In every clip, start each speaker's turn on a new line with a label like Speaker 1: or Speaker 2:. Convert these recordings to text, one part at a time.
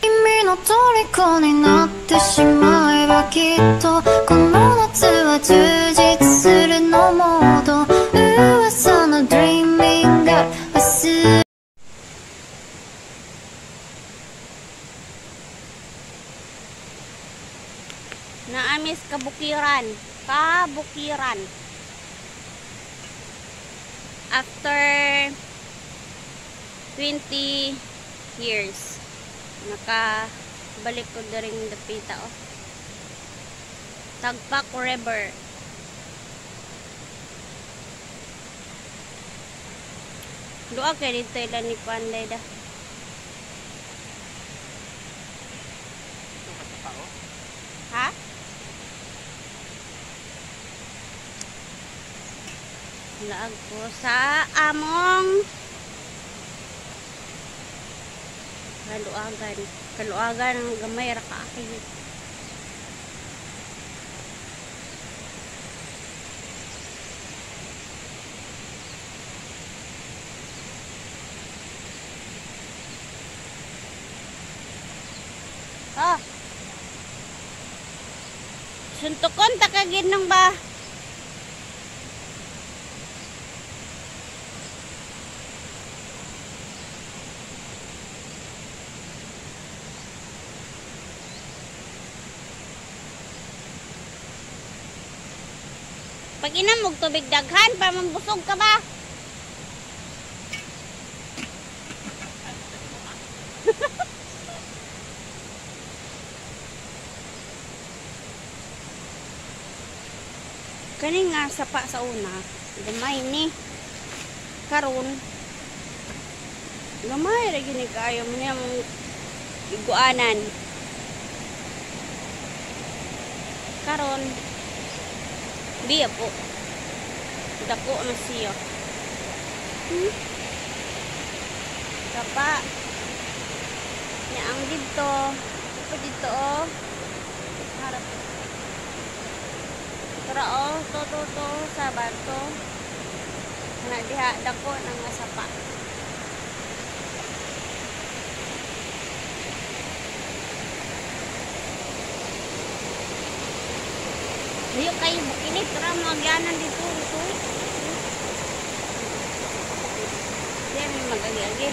Speaker 1: 君の虜になってしまえばきっとこの夏は充実するのもっと噂の Dreaming が忘れ
Speaker 2: Naamis kabukiran. Kabukiran. After 20 years, nakabalik ko na rin dapita, oh. Tagpak River. Doa kay dito ilan ni Panday da. Ha? Laag ko sa among kaluagan. Kaluagan ang gamay ra kaayo. Ah. Suntukon ta ka ginong ba? Pag inom og tubig daghan para mabusog ka ba? Kani nga sapa sa una, gamay ni. Karon gamay ra gini kaayo mo niya mong iguanan. Karon biya po. Dako na siya. Sapa. Nya ang didto. Ito dito oh. Harap. Tara oh, to to to sa bato. Na diha dako na nga sapa. Layo kayo bukinit, tara magyanan dito ito. Diyan may mag-agi-agi.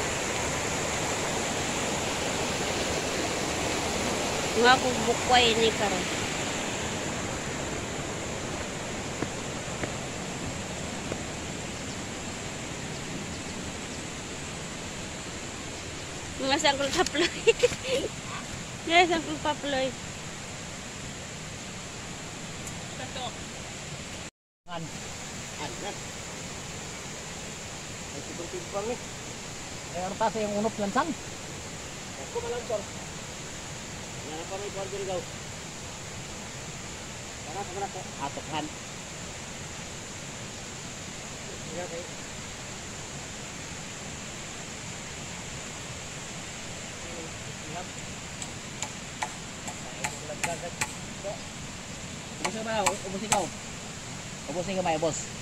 Speaker 2: Nga kung bukway ni karon. Mga sangkol paploy. Mga sangkol paploy.
Speaker 3: An. An. Ay tibang-tibang eh.
Speaker 4: Ay ano pa sa iyong unop lansan?
Speaker 3: Ako malansor. Yan pa may kwarto ikaw. Tara, tara ko. Atokhan. Okay.
Speaker 4: Ubus ba? Ubus ikaw. Ubus ni gamay, boss.